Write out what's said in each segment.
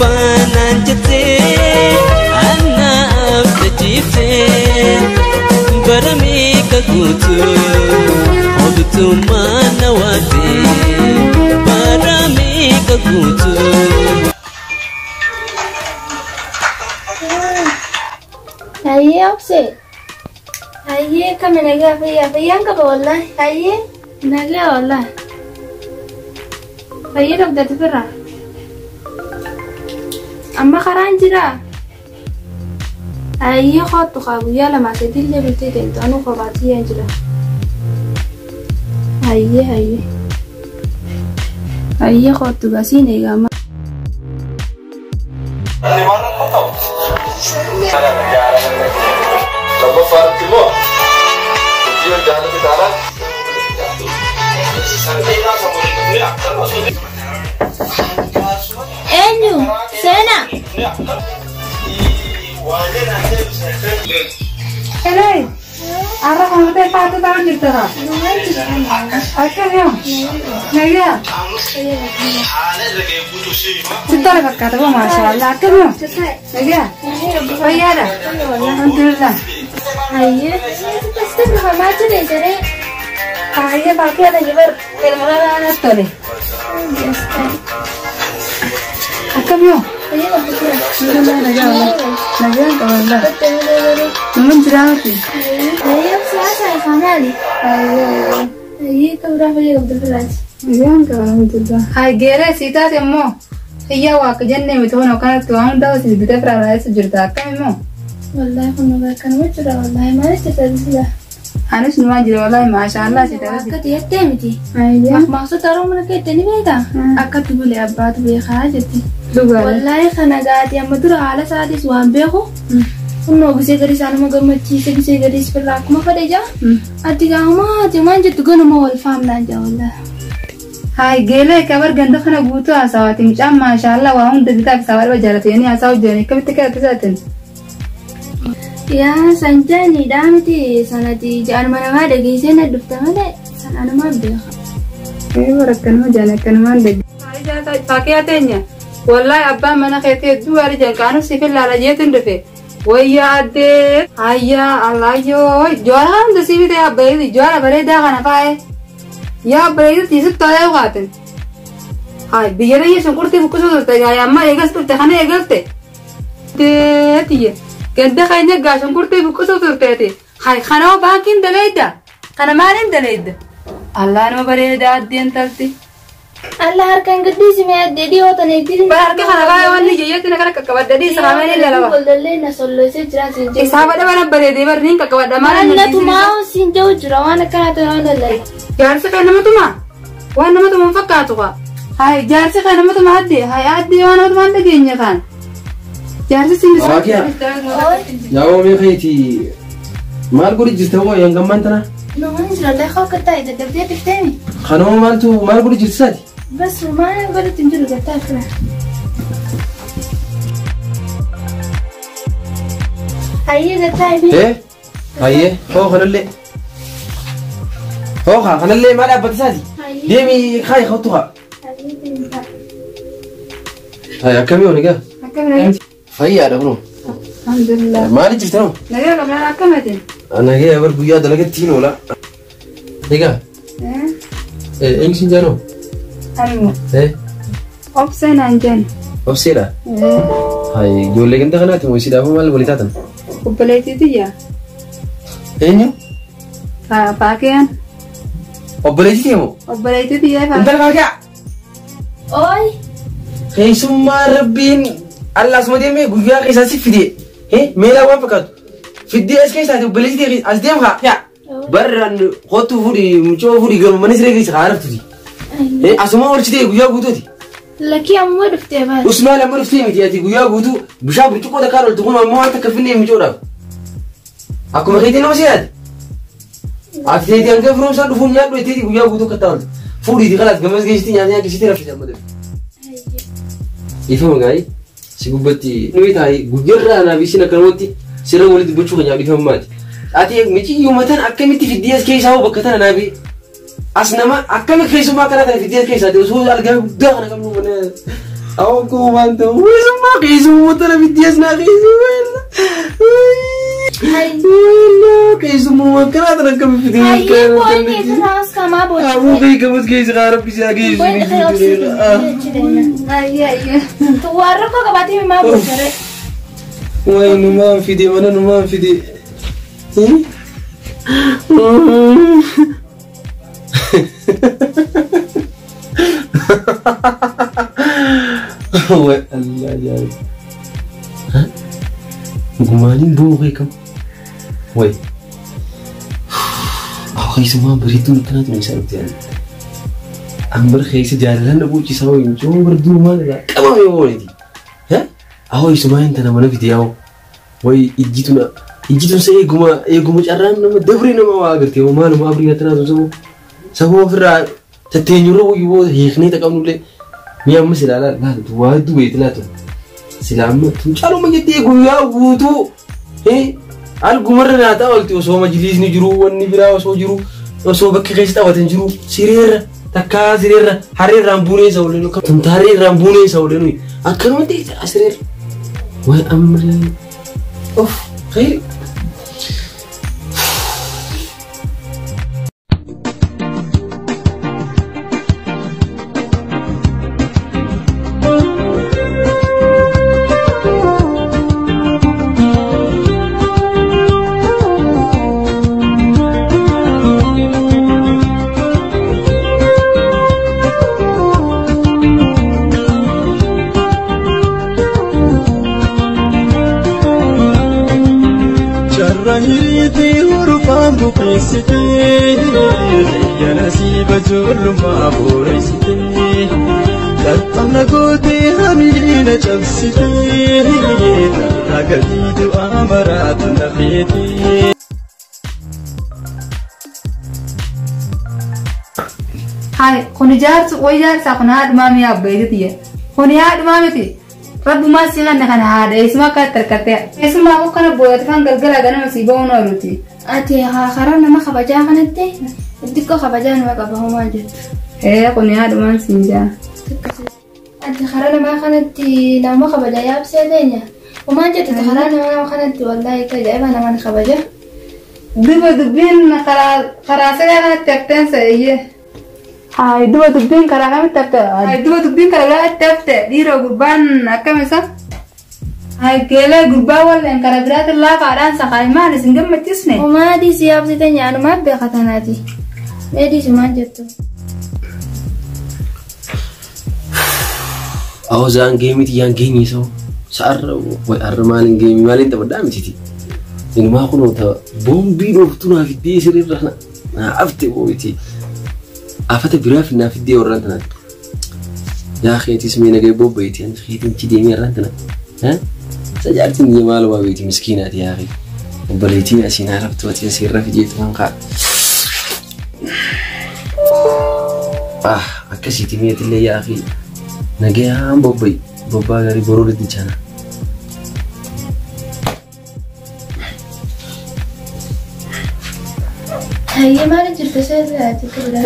Gurbaan jettee anaaf tachiiftee bara meeqa guutuu hobtummaa na waatee bara meeqa guutuu. Hayyee obsee. Hayyee kami nagaa fayyaa fayyaan qaba wallaahi. Hayyee nagaa wallaahi. Fayyee qabdati birraa. Amma karaan jiraa. Hayyee kootu kaa guyyaa lamaa sadii illee bultee deemtu anuu kophaatti yaa jira. Hayyee hayyee. Hayyee kootu gasiin eegama. Lammaffaa irratti immoo hojii jaalate taanaan Eenyu? Seenaa? Elay, arra kan faatu ta'u jirta kaa? Akkam yoo? Nagaa? Sitti tola fakkaata boo maashaallah. Akkam yoo? Nagaa? Fayyaadha? Alhamdulillah. Hayyee. Sitti dhufamaa jire jedhee. Hayyee fakkii ati bar ilma kanaa natti tole. Akkam yoo? Alhamdulillah nagaa wallah. Nagaan qaba wallah. Naman jiraa miti. Hayyee obsee haasaa maali? Hayyee. Hayyee kabraa fayyee qabdu firaati. Nagaan qaba alhamdulillah. Hay geeree sii taate immoo hiyyaa waaqa jennee miti hono kanatti waan hundaa si bitee firaa raayessu jirta akkam immoo. Wallaahi kun nagaa akkanuma jira wallaahi maaliif tajaajila? Anis numaa jira wallaahi maashaallah si taate. Akka jettee miti. Hayyee. Maqmaaqsota Oromoo mana keetti ni beektaa? Akkatti bulee abbaatu beekaa jetti. Dhugaadha. Wallaahi kana gaati amma dura haala isaatis waan beeku. Kunnoo gisee gadi isaanuma gammachiise gisee gadis firraa akkuma fedhe jaa. Ati gaama ati waan jettu ganuma wal faamnaan jaa wallaahi. Hay geelee kabar ganda kana guutuu haasawaati mucaan maashaallah waa hunda bitaaf isaa waan jaalatanii haasawa jiranii akkamitti kadhate isaatiin. Yaa sanjaaniidhaa miti sanati ja'anuma namaa dhageessee na dhufte malee san anumaan beeka. Ee bara akkanuma jaan akkanumaan dhagge. Faakiyaa teenya wallaahi abbaan mana keetii hedduu gaarii jaan kaanuu siif ilaala jeetiin dhufe. Wayyaa addee hayyaa allaayyoo joora hunda sii bitee abbayeeti joora bareedaa kana faa'e. Yaa abbayeeti sitti tolee waatin. Hay biyya biyya shunkurtii buqqisuu turte gaa amma eegas dhufte kana eegalte. Deetiyye ganda keenya gaa shunkurtii buqqisuu turteeti. Hay kanoo baankiin daleedda kana maaliin daleedda. Allah nama bareedaa addeen talti. Allah harkaan gadhiisi mee addee dhiyoo tana eegdii. Bara harka kana baay'ee wanni jeyyeetti na kana qaqqabadda dhiisa kaameen lalaba. Goldallee na solloisee jira siin jedhu. Isaa badha bana bareedee barri hin qaqqabadda maal Waan na tumaa siin jedhu jira waan akkanaa ta'e waan lallai. Jaarsi kan nama tumaa waan nama tumaa hin fakkaatu kaa. Hay jaarsi kan nama tumaa addee hay addee waan nama tumaa hin dhageenye kaan. Jaarsi siin Waaqiyaa. Yaa oomee keeti maal godhi jirta hoo hangammaan tana? Namoonni jira illee akka ta'e dadhabdee dhufteemi. Kanoo maaltu maal godhi jirti saati? Bas maal godhatti hin jiru gattaa fira. Hayyee gattaa ifi. Ee hayyee hoo kanallee hoo kaa kanallee maal dhaabbata saati? Deemi kaayi kottu kaa. Hayyee deemtaa. Hayi akkamii hoo nagaa? Akkam nagaa? Fayyaadha kunoo. Alhamdulillah. Maali jirta noo? Nagaa qabnaan akkamati? Nagee bar guyyaa dalagatti hin oola. Egaa eenyu siin jaanoo? Ani Ee obsee naan jennu. obseedha. Hayi ijoollee ganda kanaati moo isiidhaaf maal walii taatan? Obboleettii tiyya. Eenyu? Faakiyaan. Obboleettii tiyya moo? Obboleettii tiyya Intala faakiyaa! Ooy. Keessummaa rabbiin Allah asuma deemee guyyaa keessaa si fide. Meelaa waan fakkaatu. Fiddee as keessaati obboleettii tiyya as deem haa. Yaa. Barraan kottu fuudhi mucoo fuudhi garuu mana siree keessa haa raftuti. Asuma oolchitee guyyaa guutuuti. Lakkii ammoo dhuftee baate. Usmaan amma dhuftee miti ati guyyaa guutuu bishaan burcuqqoo takkaan oltu kun ammoo waan takka finnee mucoodhaaf. Akkuma keetii nama seeraati. Ati teetii hanga firoomsaan dhufuun nyaadhu jetteeti guyyaa guutuu akka taa'ultu. Fuudhiiti kalaas gamas geessitii nyaata nyaachisiitee rafti amma dhufe. Ifama gaarii si gubbatti nuyi taa'ee guyyarraa anaaf isin akkanumatti sirra walitti dubbachuu keenyaaf dhiifama maati. Ati miciyyuma tan akkamitti fiddee as keessaa hoo bakka tana naafi as nama akkami keessummaa akkanaa tana fiddee as keessaa osoo algaa guddaa kana qabnu mana Awwa waan ta'u keessummaa keessummaa tana biddees naa keessummaa. Keessummaa akkanaa tana akkami fidee. Hayyee boo'in eesirraa kamaa boo'in. Abuu beekamus keessa kaa rabbi isaa geessu. Ayyee. Waan rakkoo qabaatee maa boosare. Wayi numaan fide mana numaan fide. Wayi Allah jaalu. Gumaaniin boo'u beekamu. Wayi. Keessumaa bareedduun akkanaatu nu isaan dhufte. Ambar keessa jaalalaan na buuchisaa wayii mucoo barduu maal irraa qabame ooliti. Awwa isumaa hin tana mana fide yaa'u. Wayi ijjituna ijjitun sa eeguma eeguma carraan nama dabree nama waa agartee maaluma abrii akkanaatu saboo saboo ofirraa tatteenyurra wayyuu booda hiiknee taqabnullee mi'a amma silaa laatu waa hedduu beekti laatu. Silaa amma tun caaluma jettee guyyaa guutuu algumarra naa ta'a olti osoo majliisni jiru wanni biraa osoo jiru osoo bakki keessa taphatan jiru sireerra takkaa sireerra harreerraan buunee isa oolenu tumtaarreerraan buunee isa oolenu akkanumatti sireerra way amri of khayri. Carrahiitii hurufaan buqeessitee jala siiba ijoollummaa booreessitee tarxamna gootee hamiina cabsitee tarraa galii du'aa maraatu na feetee. Hai kun ijaarsu way ijaarsaa kun haadhumaa mi'a abbeetiti. Kun haadhumaa miti. Rabbumaa si kanna kana haadha eessuma akka tarkattee. Eessumaa koo kana booyati kan galgala ganama si ba'uun ooluti. Ati karaa nama kabajaa kanatti xixiqqoo kabajaa nama qaba homaa jettu. Ee kun haadhumaan siin jaa. Ati karaa namaa kanatti nama kabajaa yaabsee teenya. Homaan jettu karaa namaa kanatti wallaahi ajaa'iba namaan kabaja. Duba dubbiin karaa siree kanatti hafteen seeyyee. Hai duba dubbiin karaa kamitti hafte? Hai duba dubbiin karaa biraatti hafte dhiiroo gurbaan akkam isa? Hai geelee gurbaa walleen karaa biraatti laafaadhaan sakaay maal isin gammachiisne? Homaa dhiisii yaabsee teenya anumaa beeka tanaati. Mee dhiisi maal jettu? Awwa zaan geemiti yaan geenye sa'o sa'arra way arra maaliin geemi maaliin taphadhaa mititi. Inumaa kunoo ta boombii dhooftuu naa fiddee sirriirra naa afte boomiti. Afata biraaf naa fiddee warraan tanaati. Yaa keetis mee nagee bobbayti ani keetiin chi deemee warraan tana. Sa jaartiin biyya maaluma beeti miskiinaati yaa kee. Obboleettiin asiin haaraftu ati asiin rafi jeetu kan kaa. Ah akkasiiti meetillee yaa kee. Nagayaan bobbayi bobbaa gaarii boruu diddichaana. Hayyee maali jirte seerri ati kibira?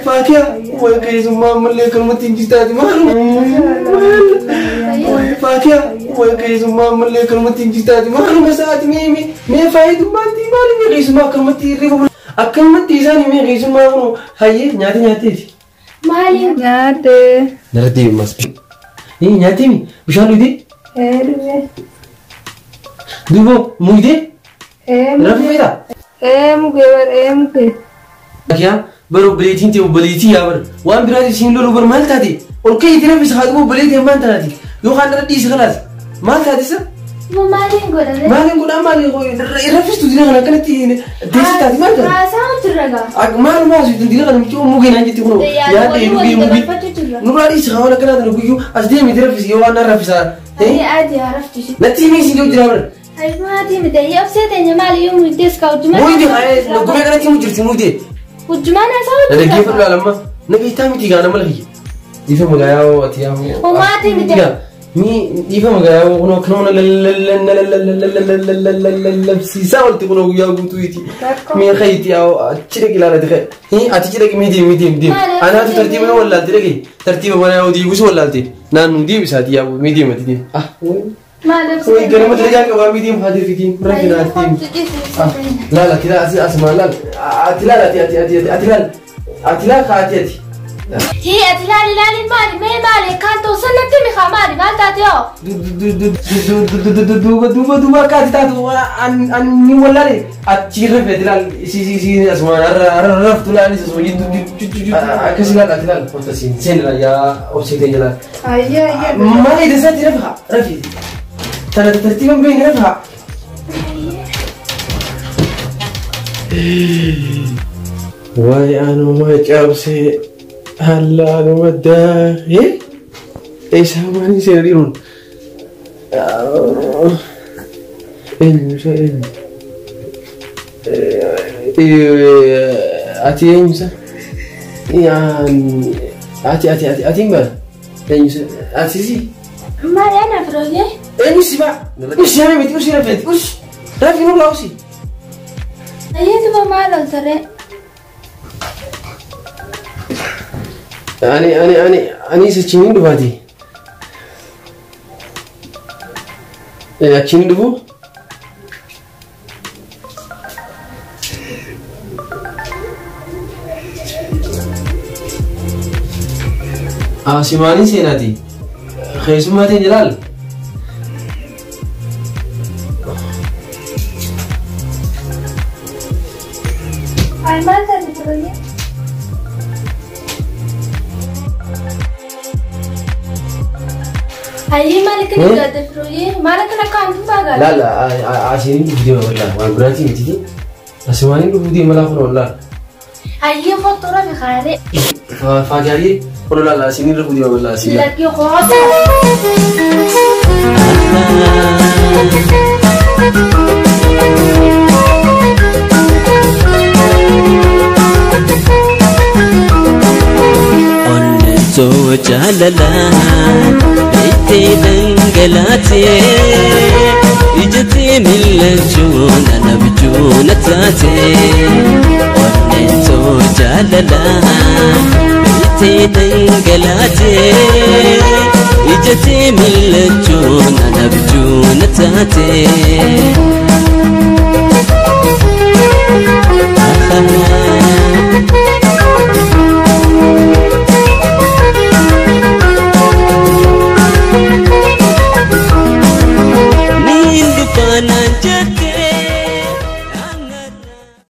Faatiyaa way keessummaa ammallee akkanumatti hin jirtaati maaluma. Faatiyaa way keessummaa ammallee akkanumatti hin jirtaati maaluma sa'aati mee mee mee faayidummaatti maali mee keessummaa akkanumatti hirriba akkanumatti isaan mee keessummaa kun hayyee nyaata nyaateeti. Maali? Nyaate. Nara deemi mas. Nyaateemi bishaan dhugdee? Ee dhugee. Duuba mugdee? Ee Rafi feetaa? Ee mugee bar ee mugee. Yaa bar obboleettiin ta'e obboleettii yaa bar waan biraati siin lolu bar maal taate ol ka'ii rafis haa dhumu obboleettii maal taate yookaan irra dhiisi kalaas maal taate isa Maaliin godhame? maaliin godhaa maaliin raffistu dina kana akkanatti teessi taate maal taate Haasaa jirra gaa. maal maal dina kana michuu mugee naan jetti kunoo nyaadhee mugee mugee nurraa dhiisi haa waan akkanaa tana guyyuu as deemi raffisi yoo waan naan raffisaa Ani adi haraftu shi. natti himee siin jiru jira bar Maatii miti obsee teenya maali yoo muddees kaa hojjumaan. Muyde haa gumee kanatti himu jirti muyde. Hojjumaan haasaa Na dhaggeeffadhu hojjumaa. laalamma. Na beektaa miti gaa nama lafi. Ifa magaalaa ati yaa. Homaatii miti. Mi dhiifama gaa kunoo kanuma lallabsiisaa olti kunoo guyyaa guutuuti. Mee kayti achi dhaqi ilaalati ka'e. Ati achi dhaqi mee deemi deemi deemi. Anaatu tartiiba wallaalte dhaqi tartiiba mana yoo deebisu wallaalte naannoo deebisaati yaa mee deemi ati deemi. Ah way ganama dalagaa qabaa mee deemu haati fitiin rafi naati deemi. Laal ati laal asi asuma laal ati laal ati ati ati ati laal ati laal ka ati ati. Hii ati laali laali maali mee maali kan ta'u sanatti mikaa maali maal taate yoo? Duuba duuba duuba akka ati taatu an ni wallaale achi rafi ati laal si si si asuma raftu laal asuma jiddu akkasi laal ati laal wanta siin seen laal yaa obsee ta'e laal. Ayyee ayyee. Maali dasaati rafi rafi tana tartiiban beekni rafi. Waay anuma cabsee. Allaanuma daahee eessaa maaliin seera dhiiroon eenyu isa eenyu ati eenyu isa ati ati ati ati hin baana eenyu isa ati si Maali ana firooyee? Eenyu si baa usi hame miti usi rafeeti usi rafi nurraa usi. Ayyee duba maal ol taree? Ani ani ani ani isa achiin dhufaati. Achiin dhufu? Simaaniin seenaati. Keessummaa ta'e jilaal. Ay maal taate firooyee? Ayyee maal akkana gaadde firooyee? Maal akkana kaantu baagaadha? Laala asiin dhufu deema walaa waan biraatii miti. Asimaaniin dhufu deema laa kun laala. Ayyee kottu rafi kaaree. Faagaarii kun laala asiin dhufu deema walaa asiin. Lakkii kottu. Onnetoo jaalalaa itti dhangalaatee ijatti mil'achuu nana bijuu na taate. Onnetoo jaalalaa itti dhangalaatee ijatti mil'achuu nana bijuu na taate.